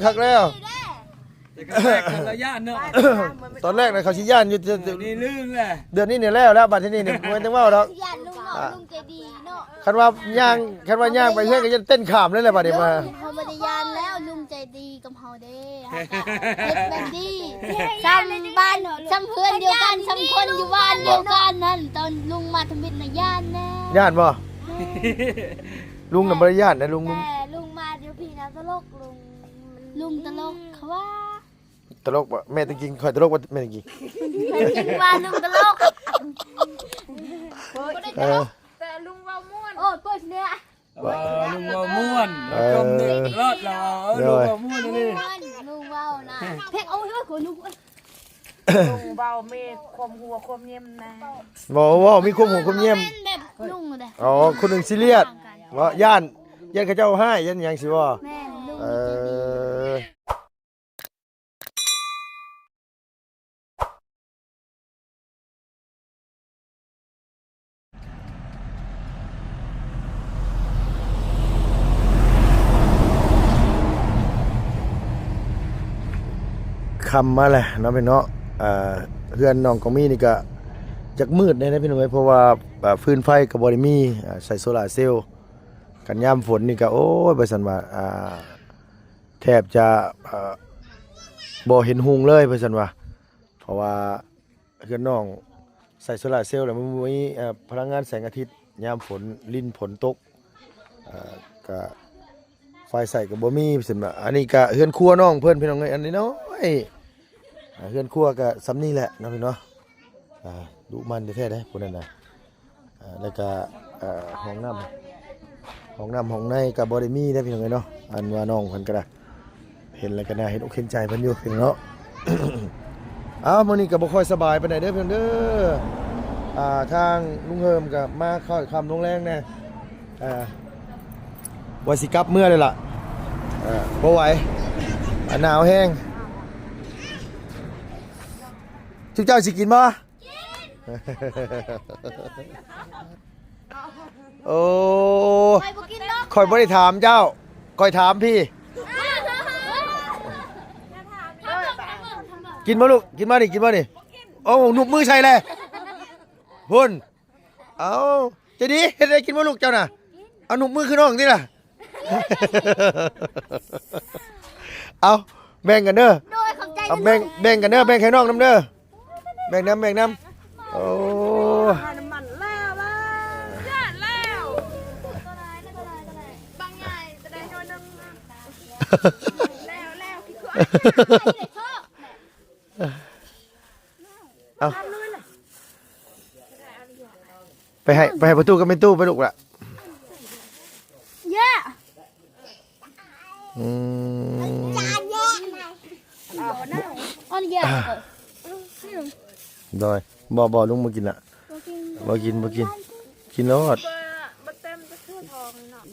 ຄັກແລ້ວ ແຕ່ຄັ້ງແລກເຂົາລະຢ້ານເນາະ ຕອນແລກນະເຂົາຊິຢ້ານຢູ່ ດຽວນີ້ລືມແລ້ວ ເດືອນນີ້ນີ້ແລ້ວ ແລ້ວບັດທີນີ້ນີ້ບໍ່ແມ່ນຈັ່ງເວົ້າດອກ ຢ້ານລຸງເນາະ ລຸງໃຈດີເນາະ ຄັນວ່າຍ່າງ ຄັນວ່າຍ່າງໄປເຮືອນກໍຢ້ານເຕັ້ນຂ້າມເລີຍແຫຼະບັດນີ້ມາ ເຮົາບໍ່ໄດ້ຢ້ານແລ້ວ ລຸງໃຈດີກັບເຮົາເດ້ ເຮົາກໍເຮັດແບບນີ້ ສ່ຳບ້ານ ສ່ຳເຮືອນດຽວກັນ ສ່ຳຄົນຢູ່ບ້ານດຽວກັນນັ້ນ ຕອນລຸງມາທຳອິດນະຢ້ານແນ່ ຢ້ານບໍ່? ແມ່ນ ລຸງນະບໍ່ໄດ້ຢ້ານນະ ລຸງ ແຕ່ລຸງມາຢູ່ພີ້ນະຕະຫຼົກ ລຸງ ລຸງຕະຫຼົກເຂົາວ່າ ຕະຫຼົກບໍ່? ແມ່ຕົວຈິງຂ້ອຍຕະຫຼົກບໍ່? ແມ່ຕົວຈິງ ແມ່ຕົວຈິງວ່າລຸງຕະຫຼົກ ເອີ ແຕ່ລຸງເວົ້າມ່ວນ ໂອ້ ເປີດແນ່ ເອີ ລຸງເວົ້າມ່ວນ ເອີ ຈົມນີ້ຕະຫຼອດລະ ເອີ ໂດຍ ລຸງເວົ້າມ່ວນອີ່ຫຼີ ລຸງເວົ້ານະ ເພັກເອົາເຮີຍ ຂອງລຸງ ລຸງເວົ້າມີຄວາມຫົວຄວາມຍ່ຽມນະ ເວົ້າ ເວົ້າມີຄວາມຫົວຄວາມຍ່ຽມ ແມ່ນແບບລຸງເດ້ ອໍ ຄົນໜຶ່ງຊີຣຽສ ເວົ້າຢ້ານ ຢ້ານເຂົາເຈົ້າຮ້າຍ ຢ້ານຫຍັງຊີ້ບໍ່? ແມ່ນ ລຸງ ເອີ ຄ່ຳມາແລ້ວເນາະພີ່ນ້ອງເນາະ ເອີ ເຮືອນນ້ອງກອງມີນີ້ກະຈັກມືດແດ່ເດ້ພີ່ນ້ອງເອີຍ ເພາະວ່າ ເອີ ຟືນໄຟກະບໍ່ໄດ້ມີ ເອີ ໃຊ້ໂຊລາເຊວ ຄັນຍາມຝົນນີ້ກະ ໂອ້ຍ ວ່າຊັ້ນວ່າ ອ່າ ແທບຈະ ເອີ ບໍ່ເຫັນຮຸ່ງເລີຍ ວ່າຊັ້ນວ່າ ເພາະວ່າເຮືອນນ້ອງໃຊ້ໂຊລາເຊວ ແລ້ວມັນບໍ່ມີ ເອີ ພະລັງງານແສງອາທິດ ຍາມຝົນລິນຝົນຕົກ ເອີ ກະໄຟໃຊ້ກະບໍ່ມີ ວ່າຊັ້ນວ່າ ອັນນີ້ກະເຮືອນຄົວນ້ອງເພິ່ນ ພີ່ນ້ອງເອີຍ ອັນນ້ອຍໆ ເຮືອນຄົວກະສ່ຳນີ້ແຫຼະເນາະພີ່ເນາະ ອ່າ ດຸໝັ່ນແທ້ໆເດ້ຜູ້ນັ້ນນະ ອ່າ ແລ້ວກະ ເອີ ຫ້ອງນ້ຳ ຫ້ອງນ້ຳຫ້ອງໃນກະບໍ່ໄດ້ມີເດ້ພີ່ນ້ອງເອີຍເນາະ ອັນວ່ານ້ອງເພິ່ນກະໄດ້ ເຫັນແລ້ວກະໜ້າເຫັນອົກເຫັນໃຈເພິ່ນຢູ່ພີ່ນ້ອງເນາະ ເອົ້າ ມື້ນີ້ກະບໍ່ຄ່ອຍສະບາຍປານໃດເດີພີ່ນ້ອງເດີ ອ່າ ທາງລຸງເຮີມກະມາຄ່ອຍຄ່ຳລົງແລງແດ່ ອ່າ ວ່າຊິກັບເມືອແລ້ວລະ ເອີ ບໍ່ໄຫວ ອ່າ ໜາວແຮງ ຊຸມເຈົ້າຊິກິນບໍ່? ໂອ້ ຂ້ອຍບໍ່ກິນດອກ ຂ້ອຍບໍ່ໄດ້ຖາມເຈົ້າ ຂ້ອຍຖາມພີ້ ກິນບໍ່ລູກ? ກິນບໍ່ນີ້? ກິນບໍ່ນີ້? ໂອ້ ນຸບມືໃສ່ແຫຼະ ພຸ້ນ ເອົ້າ ໃຈດີ ເຮັດໄດ້ກິນບໍ່ລູກເຈົ້ານະ? ເອົານຸບມືຄືນ້ອງຕິລະ ເອົາ ແບ່ງກັນເດີ ໂດຍ ຂອບໃຈ ເອົາ ແບ່ງ ແບ່ງກັນເດີ ແບ່ງໃຫ້ນ້ອງນຳເດີ ແບ່ງນຳ ແບ່ງນຳ ໂອ້ ນ້ຳມັນແລ້ວລະ ແລ້ວ ບາງໃຫຍ່ຈະໄດ້ໜ້ອຍໜຶ່ງ ແລ້ວ ແລ້ວ ເອົາ ໄປໃຫ້ ໄປໃຫ້ພໍ່ຕູ້ກັບແມ່ຕູ້ໄປລູກລະ ເຢ້ ອືມ ໂດຍ ບໍ່ ບໍ່ ລຸງບໍ່ກິນລະ ບໍ່ກິນ ບໍ່ກິນ ບໍ່ກິນ ກິນໂລດ ບໍ່ເຕັມຈັກເທື່ອທອງເນາະ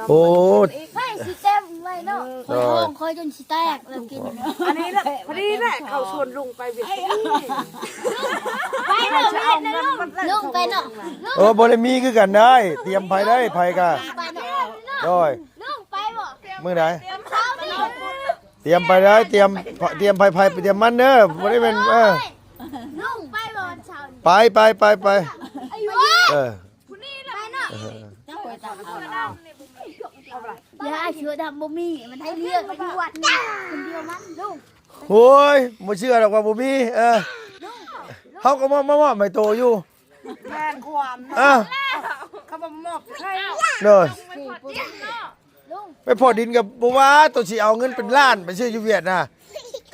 ໂອ້ ໄຜຊິເຕັມໄວ້ເນາະ ຂ້ອຍທ້ອງຂ້ອຍຈົນຊິແຕກແລ້ວກິນ ອັນນີ້ລະ ພໍດີແຫຼະ ເຂົ້າຊວນລຸງໄປວຽກນີ້ ໄປເນາະ ວຽກນະ ລຸງ ໄປເນາະ ເອີ ບໍ່ໄດ້ມີຄືກັນໄດ໋ ຕຽມໃຜໄດ້ ໃຜກະ ໂດຍ ລຸງໄປບໍ່ ມື້ໃດ ຕຽມເຊົ້ານີ້ ຕຽມໄປໄດ້ ຕຽມ ຕຽມໃຜ ໃຜໄປຕຽມມັນເດີ ບໍ່ໄດ້ແມ່ນ ເອີ ລຸງໄປບໍ່ວັນເສົານີ້ ໄປ ໄປ ໄປ ໄປ ເອີ ໄປເນາະ ເອີ ຢ່າ ເສືອດຳບໍ່ມີ ມັນໃຫ້ເລືອກຢູ່ວັດນີ້ ຄົນດຽວມັນ ລຸງ ໂອ້ຍ ບໍ່ເຊື່ອດອກວ່າບໍ່ມີ ເອີ ເຮົາກໍມາ ມາມອບໃຫ້ໂຕຢູ່ ແມ່ນຄວາມ ເອີ ເຂົາບໍ່ມອບໃຫ້ ໂດຍ ໄປພໍ້ດິນກໍບໍ່ວ່າ ໂຕຊິເອົາເງິນເປັນລ້ານໄປຊື້ຢູ່ຫວຽດນະ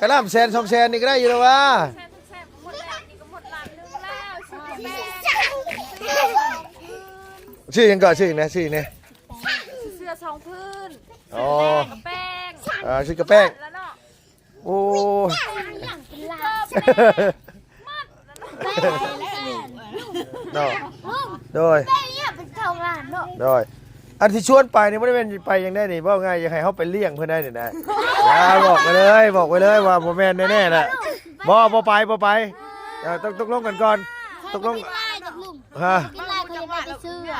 ກະລ້ານແສນສອງແສນນີ້ກໍໄດ້ຢູ່ແລ້ວວ່າ ຊື້ຫຍັງກໍຊື້ຫຍັງແດ່ ຊື້ຫຍັງແດ່ ຊື້ເສື້ອສອງຜືນ ອໍ ກະແປງ ອ່າ ຊື້ກະແປງ ແລ້ວເນາະ ໂອ້ຍ ເນາະ ໂດຍ ໂດຍ ອັນທີ່ຊວນໄປນີ້ບໍ່ໄດ້ແມ່ນໄປຫຍັງໃດນີ້ ເວົ້າງ່າຍຢາກໃຫ້ເຮົາໄປລ້ຽງເພິ່ນໄດ໋ນີ້ນະ ຢ່າ ບອກໄປເລີຍ ບອກໄປເລີຍວ່າບໍ່ແມ່ນແນ່ໆລະ ບໍ່ ບໍ່ໄປ ບໍ່ໄປ ເອີ ຕົກ ຕົກລົງກັນກ່ອນ ຕົກລົງ ກິນຫຼາຍກັບລຸງ ຮະ ກິນຫຼາຍເຂົາຢາກໄດ້ແຕ່ເສື້ອ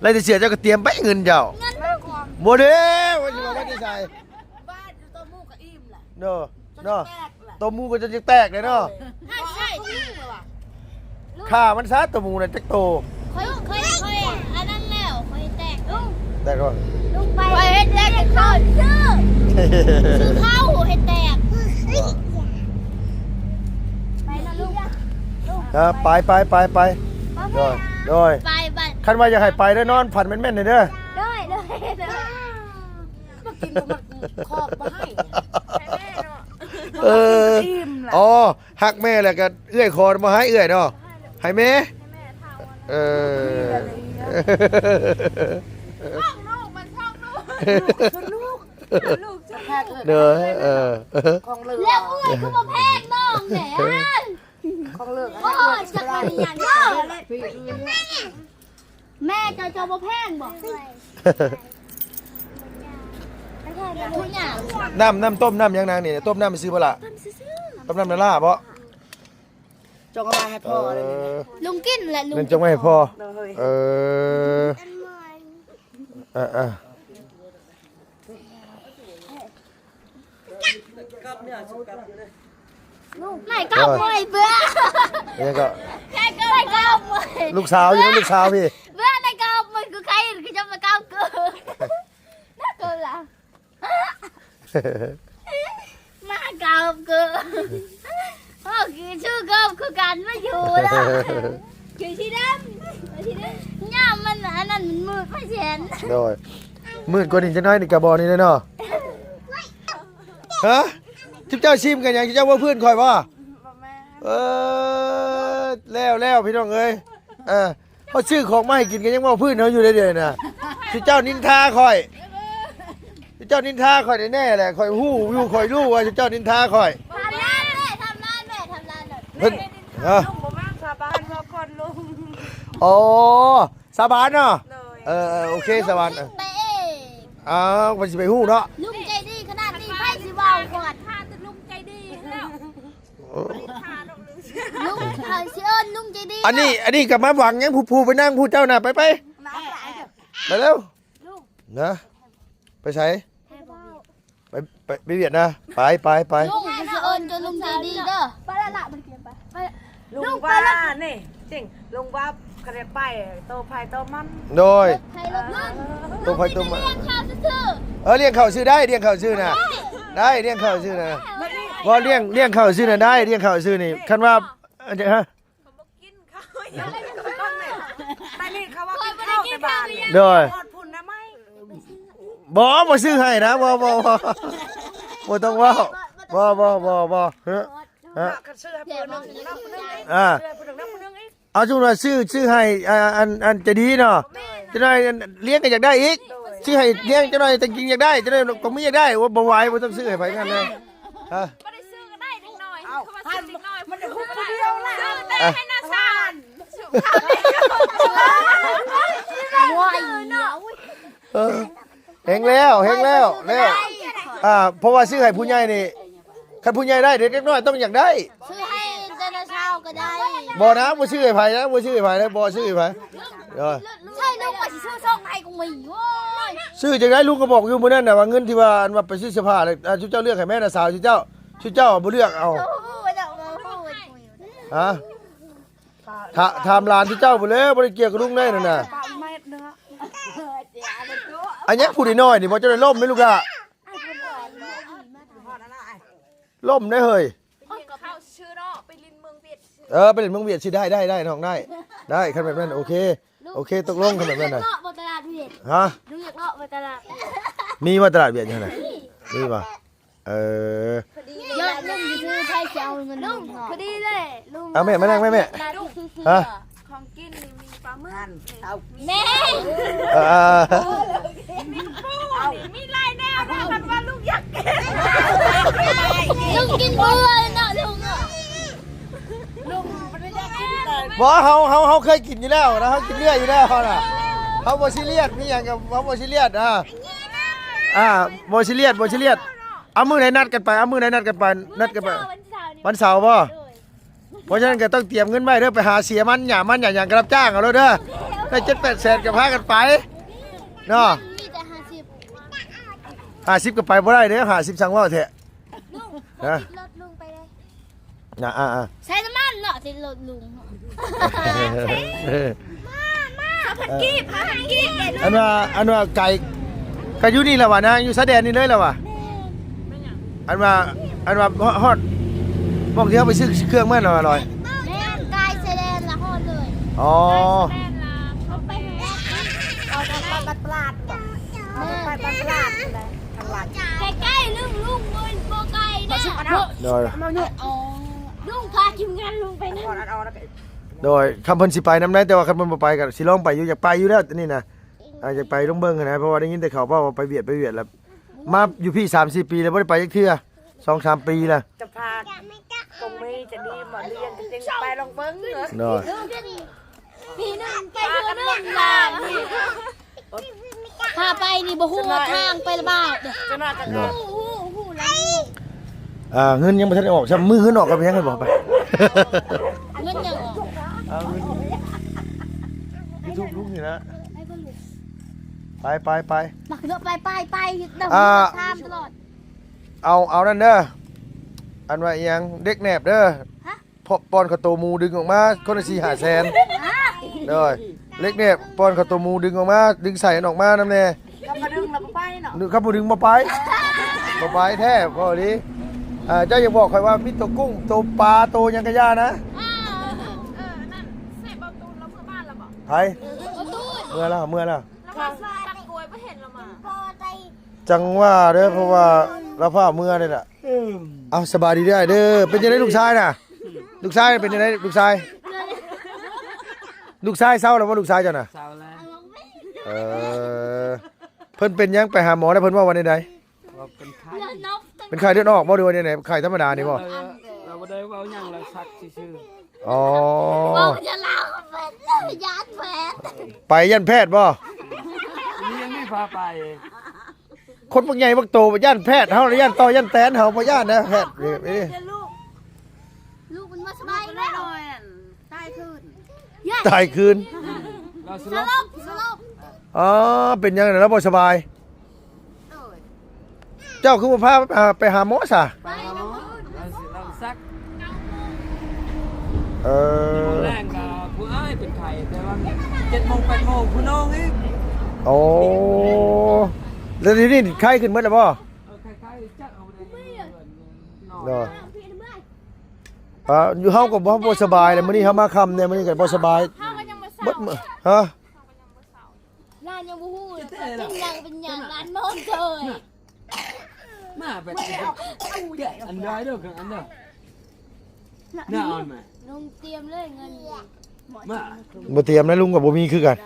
ໄດ້ແຕ່ເສື້ອ ເຈົ້າກໍຕຽມໄປເງິນເຈົ້າ ເງິນ ບໍ່ເດ້ ວ່າຊິວ່າມາແຕ່ໃສ? ບ້ານຢູ່ ໂຕະໝູກະອີ່ມລະ ເນາະ ເນາະ ໂຕະໝູກະຈົນຈະແຕກເລີຍເນາະ. ໃຊ່ ຂ້າມັນຊະ ໂຕະໝູກະຈັກໂຕ. ຂ້ອຍ ຂ້ອຍ ຂ້ອຍ ອັນນັ້ນແລ້ວ ຂ້ອຍແຕກ ແຕກບໍ່? ລຸງໄປ ຂ້ອຍເຮັດແຕກ ຂ້ອຍຊື້ ຊື້ເຂົ້າເຮັດແຕກ. ໄປນະລຸງ ເອີ ໄປ ໄປ ໄປ ໄປ ໂດຍ ໂດຍ ໄປບ້ານ. ຄັນວ່າຢາກໃຫ້ໄປເດີ ນອນຝັນແມ່ນໆເດີ. ໂດຍ ໂດຍ ໂດຍ. ມາກິນ ມາຂອບມາໃຫ້ ໃຫ້ແມ່ເນາະ. ເອີ ອີ່ມລະ ອໍ ຮັກແມ່ແລ້ວກໍເອື້ອຍຂໍມາໃຫ້ເອື້ອຍເນາະ ໃຫ້ແມ່. ເອີ ຂອງລູກ ມັນຂອງລູກ ລູກ ລູກ ເດີ ເອີ ຂອງເລີກ ແລ້ວເອື້ອຍຄືບໍ່ແພງນ້ອງແດ່. ຂອງເລີກ ໂອ້ຍ ຈັກແມ່ນຫຍັງເນາະ. ແມ່ເຈົ້າ ເຈົ້າບໍ່ແພງບໍ່? ທຸກຢ່າງ ນ້ຳ ນ້ຳຕົ້ມ ນ້ຳຫຍັງນາງນີ້? ຕົ້ມນ້ຳຊື່ບໍ່ລະ? ຕົ້ມນ້ຳນາລາບໍ່? ເຈົ້າກໍມາໃຫ້ພໍ່. ເອີ ລຸງກິນແຫຼະ ລຸງ ແມ່ນ ເຈົ້າມາໃຫ້ພໍ່. ໂດຍ ເອີ ເອີ ເອີ. ນາຍກາບມວຍເບື່ອ ອີຫຍັງກໍ ນາຍກາບມວຍ ລູກສາວຢູ່ນຳລູກສາວພີ້ ເບື່ອນາຍກາບມວຍ ກູໄຄຄືຈະມາກາບກູ ນາໂກລາ ມາກາບກູ ໂອເຄ ຊື່ກາບຄືກັນມາຢູ່ລະ ຄືສີດຳ ສີດຳ ຍາມມັນອັນນັ້ນມັນມືດມາແສນ ໂດຍ ມືດກວ່ານີ້ຈັກໜ້ອຍນີ້ກະບໍ່ນີ້ເດ້ເນາະ. ຮະ ຈຸບເຈົ້າຊິມກັນຫຍັງ? ຈຸບເຈົ້າເວົ້າພື້ນຂ້ອຍບໍ່? ບໍ່ແມ່ນ ເອີ ແລ້ວໆ ພີ່ນ້ອງເອີຍ ເອີ ເຮົາຊື້ຂອງມາໃຫ້ກິນກໍຍັງເວົ້າພື້ນເຮົາຢູ່ເດ້ ດຽວນີ້ນະ. ຈຸບເຈົ້ານິນທາຂ້ອຍ ຈຸບເຈົ້ານິນທາຂ້ອຍແນ່ໆແຫຼະ. ຂ້ອຍຮູ້ຢູ່ ຂ້ອຍຮູ້ວ່າຈຸບເຈົ້ານິນທາຂ້ອຍ. ທຳລານແມ່ ທຳລານແມ່ ທຳລານແມ່ ເພິ່ນ ຮະ ລຸງບໍ່ມາສາບານວ່າກ່ອນລຸງ. ອໍ ສາບານເນາະ. ໂດຍ ເອີ ເອີ ໂອເຄ ສາບານ ລຸງເອງ ອ້າວ ເພິ່ນຊິໄປຮູ້ເນາະ. ລຸງໃຈດີຂະໜາດນີ້ ໃຜຊິເວົ້າກ່ອນ ຖ້າແຕ່ລຸງໃຈດີແລ້ວ ເອີ ລຸງ ເອີ ຊິເອີ້ນລຸງໃຈດີ. ອັນນີ້ ອັນນີ້ກໍມາຫວັງຫຍັງ ຜູ້ ຜູ້ໄປນັ່ງຜູ້ເຈົ້ານະ ໄປ ໄປ ໄປເລັວ ນະ ໄປໃສ? ໄປ ໄປ ໄປຫວຽດນາ ໄປ ໄປ ໄປ. ລຸງ ຊິເອີ້ນເຈົ້າລຸງໃຈດີເດີ. ໄປລະລະ ໄປ ໄປ ລຸງວ່ານີ້ ຈິງ ລຸງວ່າຄັນໄດ້ໄປ ໂຕໃຜໂຕມັນ. ໂດຍ ໂຕໃຜໂຕມັນ ລ້ຽງເຂົ້າຊື່ໆ. ເອີ ລ້ຽງເຂົ້າຊື່ໄດ້ ລ້ຽງເຂົ້າຊື່ນະ ໄດ້ ລ້ຽງເຂົ້າຊື່ນະ. ບໍ່ ລ້ຽງ ລ້ຽງເຂົ້າຊື່ນະໄດ້ ລ້ຽງເຂົ້າຊື່ນີ້ ຄັນວ່າ ອັນ ຮະ ເຂົາບໍ່ກິນເຂົ້າຫຍັງ ແຕ່ນີ້ເຂົາວ່າກິນເຂົ້າແຕ່ບ້ານ ໂດຍ ຮອດພຸ້ນນະໄມ້. ບໍ່ ບໍ່ຊື້ໃຫ້ນະ ບໍ່ ບໍ່ ບໍ່ ບໍ່ຕ້ອງເວົ້າ ບໍ່ ບໍ່ ບໍ່ ບໍ່ ຮະ ຮະ ຊື້ໃຫ້ຜູ້ໜຶ່ງເນາະ ຜູ້ໜຶ່ງອີກ ອ່າ ຊື້ໃຫ້ຜູ້ໜຶ່ງເນາະ ຜູ້ໜຶ່ງອີກ. ເອົາ ສົມມຸດວ່າຊື້ ຊື້ໃຫ້ ອ່າ ອັນ ອັນໃຈດີເນາະ ແມ່ນ ຈັກໜ້ອຍ ອັນ ລ້ຽງກໍຢາກໄດ້ອີກ ໂດຍ ຊື້ໃຫ້ລ້ຽງ ຈັກໜ້ອຍຈັ່ງກິນຢາກໄດ້ ຈັກໜ້ອຍກໍມີຢາກໄດ້. ໂອ້ ບໍ່ໄຫວ ບໍ່ຕ້ອງຊື້ໃຫ້ໃຜທັງນັ້ນເລີຍ ຮະ. ບໍ່ໄດ້ຊື້ກໍໄດ້ເດັກນ້ອຍ ເອົ້າ ເຂົາວ່າຊື້ເດັກນ້ອຍ ມັນໄດ້ຮູ້ຜູ້ດຽວລະ ຊື້ແຕ່ໃຫ້ນາຊານ ເອີ ແຮງແລ້ວ ແຮງແລ້ວ ແລ້ວ ອ່າ ເພາະວ່າຊື້ໃຫ້ຜູ້ໃຫຍ່ນີ້ ຄັນຜູ້ໃຫຍ່ໄດ້ ເດັກນ້ອຍຕ້ອງຢາກໄດ້. ຊື້ໃຫ້ແຕ່ນາຊາວກໍໄດ້ ບໍ່ນະ ບໍ່ຊື້ໃຫ້ໃຜນະ ບໍ່ຊື້ໃຫ້ໃຜນະ ບໍ່ຊື້ໃຫ້ໃຜ. ເອີ ໃຊ່ ລຸງວ່າຊິຊື້ຊ່ອງໃຫ້ກູມີ. ໂອ້ຍ ຊື້ຈັ່ງໃດ? ລຸງກໍບອກຢູ່ມື້ນັ້ນນະວ່າ ເງິນທີ່ວ່າ ອັນວ່າໄປຊື້ເສື້ອຜ້າ ອ່າ ຊຸມເຈົ້າເລືອກໃຫ້ແມ່ນະ ສາວຊຸມເຈົ້າ ຊຸມເຈົ້າບໍ່ເລືອກເອົາ. ໂອ້ໂຫ ເຈົ້າບໍ່ຮູ້ ຮະ ຖາ ຖາມຫຼານຊຸມເຈົ້າພຸ້ນແຫຼ້ວ ບໍ່ໄດ້ກ່ຽວກັບລຸງໄດ໋ນັ້ນນະ. ອັນຫຍັງຜູ້ນ້ອຍໆນີ້ ບໍ່ ເຈົ້າໄດ້ລົ້ມໄດ໋ລູກຫຼ້າ ລົ້ມໄດ໋ເຮີ້ຍ. ເຂົ້າຊື່ເນາະ ໄປຫຼິ້ນເມືອງຫວຽດຊື່. ເອີ ໄປຫຼິ້ນເມືອງຫວຽດຊື່ ໄດ້ ໄດ້ ໄດ້ ນ້ອງ ໄດ້ ໄດ້ ຄັນແບບນັ້ນ ໂອເຄ ໂອເຄ ຕົກລົງ ຄັນແບບນັ້ນນະ. ເລາະບໍ່ຕະຫຼາດຫວຽດ? ຮະ? ລຸງຢາກເລາະບໍ່ຕະຫຼາດ? ມີບໍ່ຕະຫຼາດຫວຽດຢູ່ຫັ້ນນະ? ມີບໍ່? ເອີ ເຍາະລຸງຊື່ ໃຜຊິເອົາເງິນລຸງເນາະ? ພໍດີເລີຍລຸງ. ເອົາແມ່ ມານັ່ງແມ່ ແມ່. ຮະ? ຂອງກິນນີ້ມີປາໝຶກ ແມ່ ເອີ ມີປູນີ້ ມີຫຼາຍແນວນະ ຄັນວ່າລູກຢາກກິນ ລຸງກິນເບື່ອເນາະລຸງ. ບໍ່ ເຮົາ ເຮົາ ເຮົາເຄີຍກິນຢູ່ແລ້ວນະ ເຮົາກິນເລື້ອຍຢູ່ແລ້ວນະ ເຮົາບໍ່ຊີຣຽສ ມີຫຍັງກໍເຮົາບໍ່ຊີຣຽສນະ. ອ່າ ບໍ່ຊີຣຽສ ບໍ່ຊີຣຽສ. ເອົາມື້ໃດນັດກັນໄປ ເອົາມື້ໃດນັດກັນໄປ ນັດກັນໄປ ວັນເສົານີ້ ວັນເສົາບໍ່? ໂດຍ ເພາະສະນັ້ນກໍຕ້ອງຕຽມເງິນໄວ້ເດີ ໄປຫາເສຍມັນຫຍ້າມັນຫຍ້າຫຍັງກໍຮັບຈ້າງເອົາໂລດເດີ ໄດ້ເຈັດແປດແສນກໍພາກັນໄປເນາະ. ມີແຕ່ຫ້າສິບ ຫ້າສິບກໍໄປບໍ່ໄດ້ເດ້ ຫ້າສິບ ຊ່າງເວົ້າແທ້. ລຸງ ຮະ? ຕິດລົດລຸງໄປເລີຍ. ອ່າໆໆ ໃສ່ນ້ຳມັນເນາະ ຕິດລົດລຸງ. ມາ ມາ ພັນກີບ ພັນກີບ. ອັນວ່າ ອັນວ່າໄກ ກໍຢູ່ນີ້ແຫຼະວ່ານາ ຢູ່ຊາຍແດນນີ້ເລີຍແຫຼະວ່າ. ແມ່ນ. ອັນວ່າ ອັນວ່າຮອດ ຮອດໝ່ອງທີ່ເຮົາໄປຊື້ເຄື່ອງມາແລ້ວວ່າລອຍ. ແມ່ນ ໃກ້ຊາຍແດນລະຮອດເລີຍ. ອໍ ໃກ້ຊາຍແດນລະ ເຮົາໄປ ເອົາໄປບັດປະຫຼາດ. ແມ່ນ ໄປບັດປະຫຼາດ. ໃກ້ໆ ລຸງ ລຸງ ບໍ່ ບໍ່ໄກນະ. ໂດຍ ລຸງພາທີມງານລຸງໄປນຳ. ໂດຍ ຄັນເພິ່ນຊິໄປນຳໄດ້ ແຕ່ວ່າຄັນເພິ່ນບໍ່ໄປກໍຊິລອງໄປຢູ່ ຢາກໄປຢູ່ແລ້ວນີ້ນະ. ອ່າ ຢາກໄປລອງເບິ່ງຫັ້ນນະ ເພາະວ່າໄດ້ຍິນແຕ່ເຂົາເວົ້າວ່າໄປຫວຽດ ໄປຫວຽດແລ້ວ ມາຢູ່ພີ້ສາມສີ່ປີແລ້ວ ບໍ່ໄດ້ໄປຈັກເທື່ອ ສອງສາມປີແລ້ວ. ຈະພາຕົງມີຈະດີບໍ່ ເລື່ອງຈະເຈັງ ໄປລອງເບິ່ງເນາະ. ໂດຍ ປີໜຶ່ງໄປເທື່ອໜຶ່ງລະ. ພາໄປນີ້ບໍ່ຮູ້ວ່າທາງໄປລະບາດເດີ້. ຮູ້ ຮູ້ ຮູ້ລະ. ອ່າ ເງິນຍັງບໍ່ທັນໄດ້ອອກຊ້ຳ ມື້ເງິນອອກກໍໄປຍັງໃຫ້ບອກໄປ. ເງິນຍັງອອກ ເອົາເງິນ ຢູທູບລຸງນີ້ນະ. ໄປ ໄປ ໄປ ໄປ ໄປ ໄປ ອ່າ ຖາມຕະຫຼອດ. ເອົາ ເອົານັ້ນເດີ ອັນວ່າອີ່ຫຍັງ ເດັກແນບເດີ. ຮະ? ປ້ອນເຂົ້າໂຕໝູ ດຶງອອກມາຄົນລະສີ່ຫ້າແສນ. ຮະ? ໂດຍ ເດັກແນບ ປ້ອນເຂົ້າໂຕໝູ ດຶງອອກມາ ດຶງໄສ້ມັນອອກມານຳແດ່. ຄັນບໍ່ດຶງລະບໍ່ໄປເນາະ. ຄັນບໍ່ດຶງບໍ່ໄປ ບໍ່ໄປແທ້ ເວົ້າອີ່ຫຼີ. ອ່າ ເຈົ້າຢ່າບອກຂ້ອຍວ່າມີໂຕກຸ້ງ ໂຕປາ ໂຕຫຍັງກະຢ່ານະ. ເອີ ເອີ ເອີ ນັ້ນ ໃສ່ເບົາຕູນລາວເມືອບ້ານລະບໍ່? ໃຜ? ເອີ ເມືອລະ ເມືອລະ. ລາວມາຊື້ຕັກກ້ວຍບໍ່ເຫັນລາວມາ. ຈັງຫວະເດີ ເພາະວ່າລາວຟ້າວເມືອເດ້ລະ. ເອີ ເອົາ ສະບາຍດີເດີອ້າຍເດີ. ເປັນຈັ່ງໃດລູກຊາຍນະ? ລູກຊາຍເປັນຈັ່ງໃດລູກຊາຍ? ລູກຊາຍເຊົາແລ້ວບໍ່ລູກຊາຍເຈົ້ານະ? ເຊົາແລ້ວ. ເອີ ເພິ່ນເປັນຫຍັງ ໄປຫາໝໍແລ້ວເພິ່ນເວົ້າວ່າແນວໃດ? ວ່າເປັນໄຂ້ ເປັນໄຂ້ເລືອດອອກບໍ່ ຫຼືວ່າແນວໃດ? ໄຂ້ທຳມະດານີ້ບໍ່? ເອີ ລາວບໍ່ໄດ້ເວົ້າຫຍັງ ລາວຊັກຊື່ໆ. ອໍ ເວົ້າຈະລາວເປັນຢ້ານແພດ. ໄປຢ້ານແພດບໍ່? ນີ້ຍັງມີພາໄປ. ຄົນບັກໃຫຍ່ບັກໂຕບໍ່ຢ້ານແພດ ເຮົາລະຢ້ານຕໍ່ຢ້ານແຕນ ເຮົາບໍ່ຢ້ານນະແພດ. ລູກ ລູກມັນບໍ່ສະບາຍແລ້ວ ຕາຍຄືນ ຕາຍຄືນ. ສະຫຼົບ ສະຫຼົບ. ອໍ ເປັນຫຍັງລາວບໍ່ສະບາຍ? ໂດຍ ເຈົ້າຄືບໍ່ພາ ອ່າ ໄປຫາໝໍຊະ? ໄປນຳເພິ່ນ ລາວຊິ ລາວຊັກ. ເອີ ມື້ແລງກໍຜູ້ອ້າຍເປັນໄຂ້ ແຕ່ວ່າເຈັດໂມງ ແປດໂມງ ຜູ້ນ້ອງອີກ. ໂອ້ ແລ້ວດຽວນີ້ໄຂ້ຂຶ້ນໝົດແລ້ວບໍ່? ເອີ ໄຂ້ໆ ຈັກເອົາໄດ້. ໂດຍ ອ່າ ຢູ່ເຮົາກໍບໍ່ ບໍ່ສະບາຍແຫຼະ ມື້ນີ້ເຮົາມາຄ່ຳແດ່ ມື້ນີ້ກໍບໍ່ສະບາຍ. ເຮົາກໍຍັງບໍ່ເຊົາ ເບິດມື້ ຮະ? ເຮົາກໍຍັງບໍ່ເຊົາ. ຫຼານຍັງບໍ່ຮູ້ເລີຍ ເປັນຫຍັງ ເປັນຫຍັງ ຫຼານມອງເກີຍ. ມາໄປ ອັນໃດເດີ ອັນເດີ ໜ້າອ່ອນມາ. ລຸງຕຽມເລີຍເງິນ ມາ ບໍ່ຕຽມນະ ລຸງກໍບໍ່ມີຄືກັນ.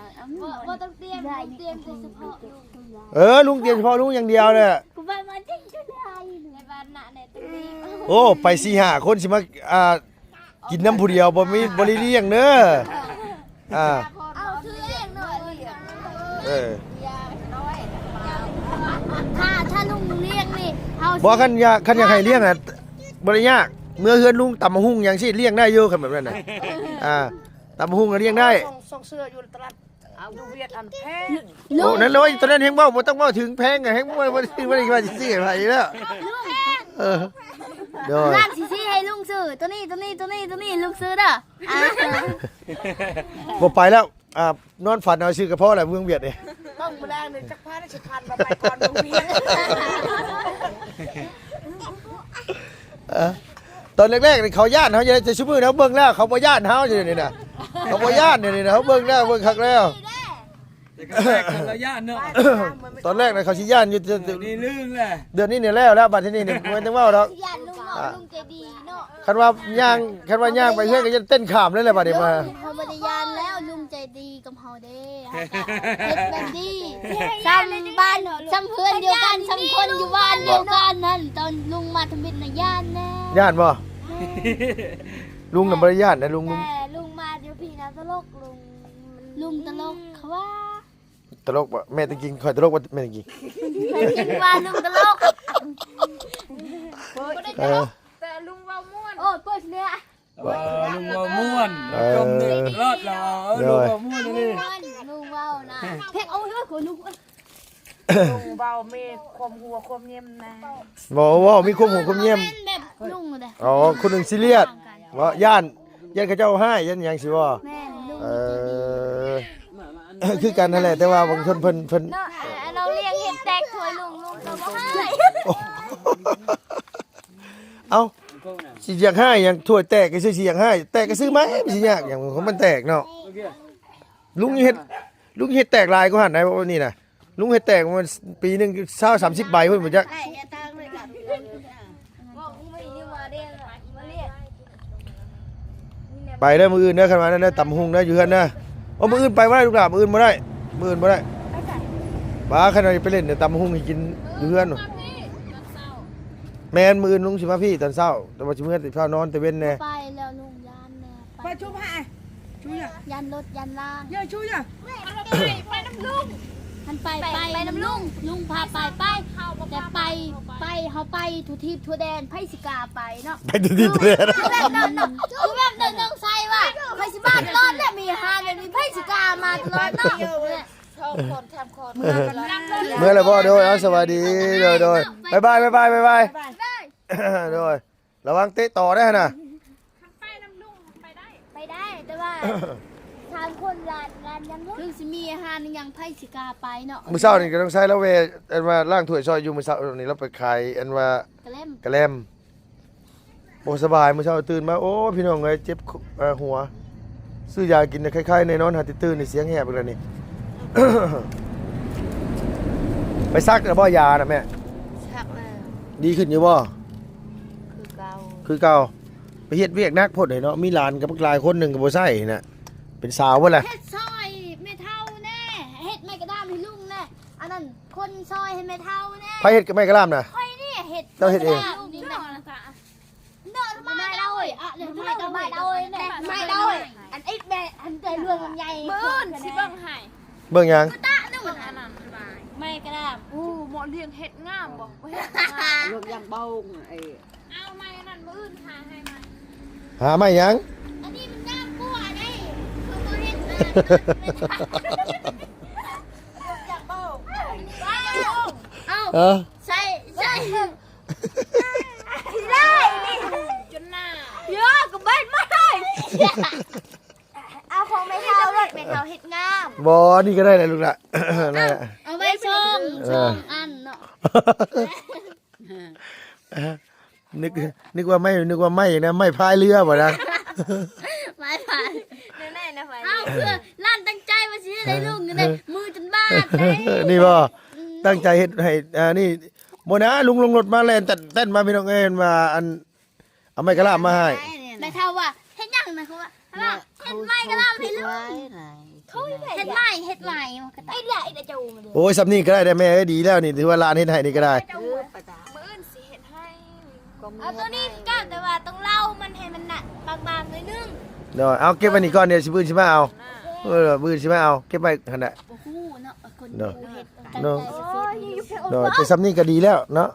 ບໍ່ ບໍ່ຕ້ອງຕຽມ ລຸງຕຽມແຕ່ສະເພາະລຸງ. ເອີ ລຸງຕຽມສະເພາະລຸງຢ່າງດຽວແຫຼະ. ໂອ້ ໄປສີ່ຫ້າຄົນຊິມາ ອ່າ ກິນນຳຜູ້ດຽວ ບໍ່ມີ ບໍ່ໄດ້ລ້ຽງເດີ. ອ່າ ເອົາ ຖືເອງເນາະ. ເອີ ຖ້າ ຖ້າລຸງລ້ຽງນີ້ ເຮົາ ບໍ່ ຄັນຢາກ ຄັນຢາກໃຫ້ລ້ຽງນະ ບໍ່ໄດ້ຍາກ ເມືອເຮືອນລຸງ ຕຳບັກຫຸ່ງຫຍັງຊິລ້ຽງໄດ້ຢູ່ ຄັນແບບນັ້ນນະ. ອ່າ ຕຳບັກຫຸ່ງກໍລ້ຽງໄດ້. ສົ່ງ ສົ່ງເສື້ອຢູ່ຕະຫຼາດ ເອົາຢູ່ຫວຽດອັນແພງ. ໂອ້ ນັ້ນເລີຍ ຕອນນັ້ນແຮງເວົ້າ ບໍ່ຕ້ອງເວົ້າເຖິງແພງ ແຮງເວົ້າ ບໍ່ໄດ້ ບໍ່ໄດ້ວ່າຊິຊື້ໃຫ້ໃຜແລ້ວ. ເອີ ໂດຍ ຮ້ານຊິຊື້ໃຫ້ລຸງຊື້ ໂຕນີ້ ໂຕນີ້ ໂຕນີ້ ໂຕນີ້ ລຸງຊື້ເດີ. ອ່າ ບໍ່ໄປແລ້ວ ອ່າ ນອນຝັນເອົາຊື່ກໍພໍແລ້ວ ເມືອງຫວຽດນີ້. ຕ້ອງມື້ແລງນີ້ຈັກພາໄດ້ຊິພັນ ບໍ່ໄປກ່ອນເມືອງຫວຽດ. ເອີ ຕອນແລກໆນີ້ເຂົາຢ້ານເຮົາຢູ່ ແຕ່ຊຸມື້ນີ້ເຮົາເບິ່ງແລ້ວ ເຂົາບໍ່ຢ້ານເຮົາຢູ່ນີ້ນະ ເຂົາບໍ່ຢ້ານຢູ່ນີ້ນະ ເຮົາເບິ່ງແລ້ວ ເບິ່ງຄັກແລ້ວ. ແຕ່ຕອນແລກເຂົາລະຢ້ານເນາະ ຕອນແລກນະເຂົາຊິຢ້ານຢູ່ ດຽວນີ້ລືມແລ້ວ ດຽວນີ້ນີ້ແລ້ວແລ້ວ ບັດທີນີ້ນີ້ບໍ່ຕ້ອງເວົ້າດອກ ຢ້ານລຸງເນາະ ລຸງໃຈດີເນາະ. ຄັນວ່າຍ່າງ ຄັນວ່າຍ່າງໄປເຮືອນກໍຢ້ານເຕັ້ນຂ້າມເລີຍແຫຼະ ບັດນີ້ມາ ເຮົາບໍ່ໄດ້ຢ້ານແລ້ວ ລຸງໃຈດີກັບເຮົາເດ້ ເຮົາກໍເຮັດແບບນີ້ ສ່ຳບ້ານ ສ່ຳເຮືອນດຽວກັນ ສ່ຳຄົນຢູ່ບ້ານດຽວກັນຫັ້ນ ຕອນລຸງມາທຳອິດນະຢ້ານແນ່ ຢ້ານບໍ່? ລຸງນະບໍ່ໄດ້ຢ້ານນະ ລຸງ ແຕ່ລຸງມາຢູ່ພີ້ນະຕະຫຼົກ ລຸງ ລຸງຕະຫຼົກ ເຂົາວ່າ ຕະຫຼົກບໍ່? ແມ່ຕົວຈິງ ຂ້ອຍຕະຫຼົກບໍ່ ແມ່ຕົວຈິງ? ແມ່ຕົວຈິງວ່າລຸງຕະຫຼົກ ບໍ່ໄດ້ຕະຫຼົກ ເອີ ແຕ່ລຸງເວົ້າມ່ວນ ໂອ້ຍ ເປີດເດ ເອີ ລຸງເວົ້າມ່ວນ ເອີ ຈົມນີ້ລອດລະ ເອີ ລຸງເວົ້າມ່ວນອີ່ຫຼີ ລຸງເວົ້ານະ ເພັກເອົາເດີ ຂອລຸງ. ເວົ້າມີຄວາມຫົວຄວາມເຫຍື້ອມນະ ເວົ້າ ເວົ້າມີຄວາມຫົວຄວາມເຫຍື້ອມ ແມ່ນແບບລຸງເດ້ ອໍ ຄົນໜຶ່ງຊີຣຽສ ເວົ້າຢ້ານ ຢ້ານເຂົາເຈົ້າຮ້າຍ ຢ້ານຫຍັງຊີ້ບໍ່? ແມ່ນ ລຸງ ເອີ ຄືກັນຫັ້ນແຫຼະ ແຕ່ວ່າບາງຄົນເພິ່ນ ເພິ່ນ ເນາະ ເຮົາລ້ຽງເຫັດແຕກຖ້ວຍລຸງ ລຸງກໍບໍ່ຮ້າຍ ໂອ້ ເອົ້າ ຊິຢາກຮ້າຍຫຍັງ ຖ້ວຍແຕກກໍຊື່ ຊິຢາກຮ້າຍ ແຕກກໍຊື້ໃໝ່ ມັນຊິຍາກຫຍັງ ຂອງມັນແຕກເນາະ ລຸງເຮັດ ລຸງເຮັດແຕກຫຼາຍກວ່າຫັ້ນໄດ໋ ນີ້ນະ ລຸງເຮັດແຕກມັນປີໜຶ່ງຊາວສາມສິບໃບພຸ້ນບໍ່ຈັກ ໄປເດີ ມື້ອື່ນເດີ ຄັນວ່ານັ້ນເດີ ຕຳບັກຫຸ່ງເດີ ຢູ່ເຮືອນເດີ ໂອ້ ມື້ອື່ນໄປບໍ່ໄດ້ລູກຫຼານ ມື້ອື່ນບໍ່ໄດ້ ມື້ອື່ນບໍ່ໄດ້ ໄປໃສ? ວ່າຄັນວ່າໄປຫຼິ້ນເດີ ຕຳບັກຫຸ່ງໃຫ້ກິນຢູ່ເຮືອນ ແມ່ນ ມື້ອື່ນລຸງຊິມາພີ້ຕອນເຊົ້າ ແຕ່ວ່າຊິເມືອແຕ່ເຊົ້າ ນອນແຕ່ເວັນແດ່ ໄປແລ້ວລຸງ ຢ້ານແດ່ ໄປ ໄປຊຸບໃຫ້ ຊຸບ ຢ້ານລົດຢ້ານລາງ ເຢີ ຊຸບ ໄປ ໄປນຳລຸງ ມັນໄປ ໄປ ໄປນຳລຸງ ລຸງພາໄປ ໄປ ແຕ່ໄປ ໄປ ເຮົາໄປທົ່ວທີບທົ່ວແດນ ໃຜຊິກ້າໄປເນາະ ໄປທົ່ວທີບທົ່ວແດນ ຄືແບບນັ້ນ ຄືແບບນັ້ນ ນ້ອງໄຊວ່າ ຂ້ອຍຊິມາຕະຫຼອດແຫຼະ ມີອາຫານແບບນີ້ ໃຜຊິກ້າມາຕະຫຼອດເນາະ ສອງຄົນ ສາມຄົນ ເມືອແລ້ວບໍ່? ໂດຍ ເອົາ ສະບາຍດີ ໂດຍ ໂດຍ ບາຍບາຍ ບາຍບາຍ ບາຍບາຍ ໂດຍ ລະວັງເຕະຕໍ່ໄດ້ຫັ້ນນະ ຄັນໄປນຳລຸງໄປໄດ້ ໄປໄດ້ ແຕ່ວ່າສາມຄົນລານ ລານຍັງ ຄືຊິມີອາຫານອີ່ຫຍັງ ໃຜຊິກ້າໄປເນາະ ມື້ເຊົ້ານີ້ກໍຕ້ອງໃຊ້ລາວແວ່ ອັນວ່າລ້າງຖ້ວຍຊ່ອຍຢູ່ ມື້ເຊົ້ານີ້ລາວໄປຂາຍ ອັນວ່າກະແລັມ ກະແລັມ ບໍ່ສະບາຍ ມື້ເຊົ້າຕື່ນມາ ໂອ້ ພີ່ນ້ອງເອີຍ ເຈັບຫົວ ຊື້ຢາກິນໄຂ້ໆ ແນ່ນອນ ຫາຕື່ນໆ ນີ້ສຽງແຫບອີກແລ້ວນີ້ ໄປສັກແລ້ວບໍ່ ຢານະແມ່? ສັກແລ້ວ ດີຂຶ້ນຢູ່ບໍ່? ຄືເກົ່າ ຄືເກົ່າ ໄປເຮັດວຽກໜັກໂພດເນາະ ມີຫຼານກັບບັກຫຼາຍຄົນໜຶ່ງກໍບໍ່ໃຊ້ນະ ເປັນສາວເບິດແຫຼະ ເຮັດຊ່ອຍແມ່ເຖົ້າແດ່ ເຮັດໄມ້ກະດາມໃຫ້ລຸງແດ່ ອັນນັ້ນຄົນຊ່ອຍໃຫ້ແມ່ເຖົ້າແດ່ ໃຜເຮັດກັບໄມ້ກະດາມນະ? ຂ້ອຍນີ້ເຮັດ ເຈົ້າເຮັດເອງ ເນາະ ມາໂດຍ ມາໂດຍ ມາໂດຍ ອັນອີກແບບ ອັນເກີດເລື່ອງໃຫຍ່ ມື້ອື່ນຊິເບິ່ງໃຫ້ ເບິ່ງຫຍັງ? ກະຕະໜຶ່ງ ອັນນັ້ນ ໄມ້ກະດາມ ໂອ້ ເໝາະລ້ຽງເຫັດງາມບໍ່? ບໍ່ເຫັດງາມ ລວກຢ່າງເບົາ ໄອ້ ເອົາໄມ້ອັນນັ້ນ ມື້ອື່ນຫາໃຫ້ໃໝ່ ຫາໄມ້ຫຍັງ? ອັນນີ້ມັນງາມກວ່າເດ້ ຄືບໍ່ເຫັນ ເອົາ ເອີ ໃສ່ ໃສ່ ໄດ້ນີ້ ຈົນໜ້າ ເຍອະ ກໍເບັດມາເລີຍ ເອົາຂອງແມ່ເຖົ້າໂລດ ແມ່ເຖົ້າເຮັດງາມ ບໍ່ ອັນນີ້ກໍໄດ້ແຫຼະລູກຫຼານ ນັ້ນແຫຼະ ເອົາໄວ້ຊ່ອງ ເອີ ຊ່ອງອັນເນາະ ນຶກ ນຶກວ່າໄມ້ ນຶກວ່າໄມ້ຫຍັງນະ ໄມ້ພາຍເຮືອບໍ່ນະ ໄມ້ພາຍ ແນວໃດນະ ໄມ້ ເອົາ ຄືຫຼານຕັ້ງໃຈວ່າຊິໄດ້ລູກນີ້ ເອີ ມືຈົນບາດເດ້ ນີ້ບໍ່ ອືມ ຕັ້ງໃຈເຮັດໃຫ້ ອັນນີ້ ບໍ່ນະ ລຸງລົງລົດມາແລ່ນແຕ່ນໆ ມາ ພີ່ນ້ອງເອີຍ ວ່າ ອັນ ເອົາໄມ້ກະລາມມາໃຫ້ ແມ່ເຖົ້າວ່າ ເຮັດຫຍັງນະ? ເຂົາວ່າ ເຮັດໄມ້ກະລາມໃຫ້ລູກ ເຮັດໄມ້ ເຮັດໄມ້ ເຮັດໄມ້ ໂອ້ຍ ສ່ຳນີ້ກໍໄດ້ແດ່ແມ່ເອີຍ ດີແລ້ວນີ້ ຖືວ່າຫຼານເຮັດໃຫ້ນີ້ກໍໄດ້ ມື້ອື່ນຊິເຮັດໃຫ້ ເອົາໂຕນີ້ຄືເກົ່າ ແຕ່ວ່າຕ້ອງເລົາມັນໃຫ້ມັນໜ້າ ບາງໆ ໜ້ອຍໜຶ່ງ ໂດຍ ເອົາເກັບໄວ້ນີ້ກ່ອນ ດຽວຊິ ມື້ອື່ນຊິມາເອົາ ເອີ ມື້ອື່ນຊິມາເອົາ ເກັບໄວ້ຫັ້ນແຫຼະ ບໍ່ຮູ້ເນາະ ຄົນ ໂດຍ ຮູ້ເຮັດ ໂດຍ ໂດຍ ແຕ່ສ່ຳນີ້ກໍດີແລ້ວເນາະ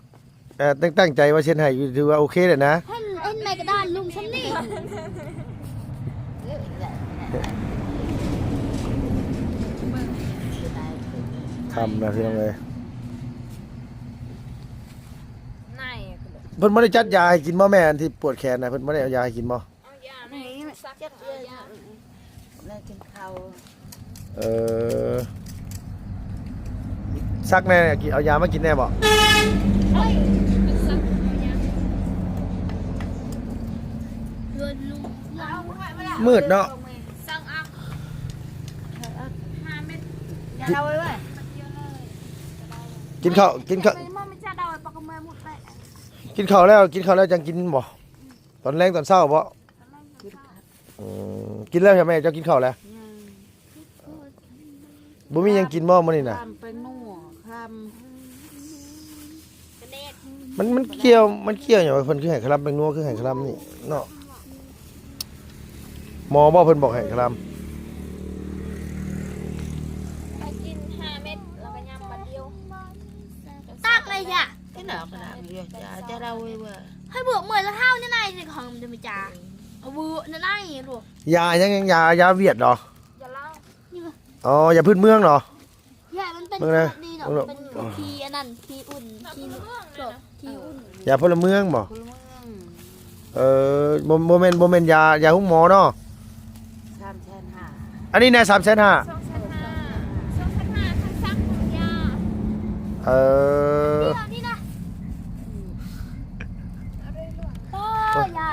ເອີ ຕັ້ງ ຕັ້ງໃຈວ່າຊິເຮັດໃຫ້ ຖືວ່າໂອເຄແລ້ວນະ ເຫັນ ເຫັນໄມ້ກະດານລຸງສ່ຳນີ້ ຄ່ຳແລ້ວພີ່ນ້ອງເອີຍ ເພິ່ນບໍ່ໄດ້ຈັດຢາໃຫ້ກິນບໍ່ແມ່? ອັນທີ່ປວດແຂນນະ ເພິ່ນບໍ່ໄດ້ເອົາຢາໃຫ້ກິນບໍ່? ເອົາຢາໃຫ້ສັກ ເອົາຢາໃຫ້ ແລ້ວກິນເຂົ້າ ເອີ ສັກແດ່ ກິນ ເອົາຢາມາກິນແດ່ບໍ່? ເອີຍ ສັກ ເອົາຢາ ມືດເນາະ ສັກອັກ ຫ້າເມັດ ຢາເອົາໄວ້ ກິນເຂົ້າ ກິນເຂົ້າ ກິນເຂົ້າແລ້ວ ກິນເຂົ້າແລ້ວຈັ່ງກິນບໍ່? ຕອນແລງຕອນເຊົ້າບໍ່? ອືມ ກິນແລ້ວໃຊ່ໄໝ? ເຈົ້າກິນເຂົ້າແລ້ວ? ຍັງ ບໍ່ມີຫຍັງກິນບໍ່ມື້ນີ້ນະ? ຂ້າມໄປນົວ ຂ້າມ ມັນ ມັນກ່ຽວ ມັນກ່ຽວຫຍັງວ່າເພິ່ນຄືໃຫ້ຄະລຳແປ້ງນົວ ຄືໃຫ້ຄະລຳນີ້ເນາະ? ໝໍບໍ່ເພິ່ນບອກໃຫ້ຄະລຳ? ໃຫ້ກິນຫ້າເມັດ ແລ້ວກໍຍຳບາດດຽວ ຕັກເລີຍ ຢ່າ ກິນເອົາກະດາດ ຢ່າ ຢ່າເອົາເວີຍ ໃຫ້ບວກເມື່ອລະເທົ່ານີ້ນາຍ ຂອງຈະມີຈາ ເອົາເວີຍນັ້ນນາຍ ຢາຫຍັງ ຢາ ຢາຫວຽດເນາະ? ຢາລາວ ອໍ ຢາພື້ນເມືອງເນາະ? ຢາມັນເປັນ ເບິ່ງນະ ຂອງດີ ເປັນຂີ້ອັນນັ້ນ ຂີ້ອຸ່ນ ຂີ້ນົກ ພວກຂີ້ອຸ່ນ. ຢາພົນລະເມືອງບໍ່? ພົນລະເມືອງ. ເອີ ບໍ່ ບໍ່ແມ່ນ ບໍ່ແມ່ນຢາ ຢາໂຮງໝໍເນາະ? ສາມແສນຫ້າ. ອັນນີ້ນະ ສາມແສນຫ້າ. ສອງແສນຫ້າ ສອງແສນຫ້າ ທັງຊັກທັງຢາ. ເອີ ນີ້ນະ ໂອ້ ຢາ.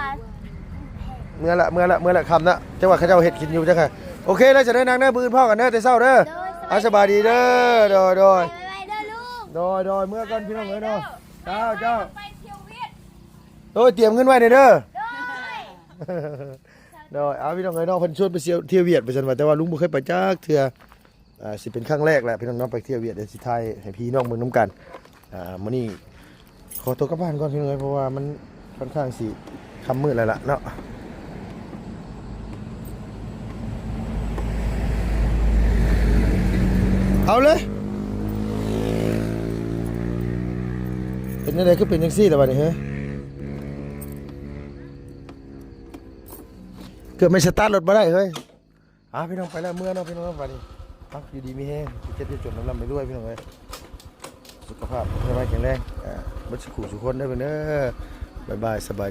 ເມື່ອລະ ເມື່ອລະ ເມື່ອລະ ຄ່ຳລະ ຈັກວ່າເຂົາເຈົ້າເຮັດກິນຢູ່ຈັກ. ໂອເຄເດີ ຈະໄດ້ນັ່ງເດີ ມື້ອື່ນພໍ້ກັນເດີ ແຕ່ເຊົ້າເດີ. ໂດຍ ເອົາ ສະບາຍດີເດີ. ໂດຍ ໂດຍ ບາຍບາຍເດີລູກ. ໂດຍ ໂດຍ ເມື່ອກ່ອນພີ່ນ້ອງເອີຍເນາະ. ເຈົ້າ ເຈົ້າ ໄປທ່ຽວຫວຽດ. ໂດຍ ຕຽມເງິນໄວ້ແດ່ເດີ. ໂດຍ ໂດຍ ເອົາ ພີ່ນ້ອງເອີຍເນາະ ເພິ່ນຊວນໄປທ່ຽວ ທ່ຽວຫວຽດວ່າຊັ້ນວ່າ ແຕ່ວ່າລຸງບໍ່ເຄີຍໄປຈັກເທື່ອ. ອ່າ ຊິເປັນຄັ້ງແລກແຫຼະພີ່ນ້ອງເນາະ ໄປທ່ຽວຫວຽດ. ດຽວຊິຖ່າຍໃຫ້ພີ່ນ້ອງເບິ່ງນຳກັນ. ອ່າ ມື້ນີ້ຂໍຕົວກັບບ້ານກ່ອນພີ່ນ້ອງເອີຍ ເພາະວ່າມັນຄ່ອນຂ້າງຊິຄ່ຳມືດແລ້ວລະເນາະ. ເອົາເລີຍ ເປັນຈັ່ງໃດຄືເປັນຈັ່ງຊີ້ລະບາດນີ້ເຮີຍ? ເກືອບແມ່ນສະຕາດລົດບໍ່ໄດ້ເຮີຍ. ອ່າ ພີ່ນ້ອງໄປແລ້ວ ເມືອເນາະ ພີ່ນ້ອງເນາະ. ບາດນີ້ ເອົາ ຢູ່ດີມີແຮງ ເຈັບຢ່າຈົນ ລ່ຳໆລວຍໆ ພີ່ນ້ອງເອີຍ. ສຸຂະພາບແຂງແຮງ ເບິດສູ່ຄູ່ສູ່ຄົນເດີ ເພິ່ນເດີ. ບາຍບາຍ ສະບາຍດີ.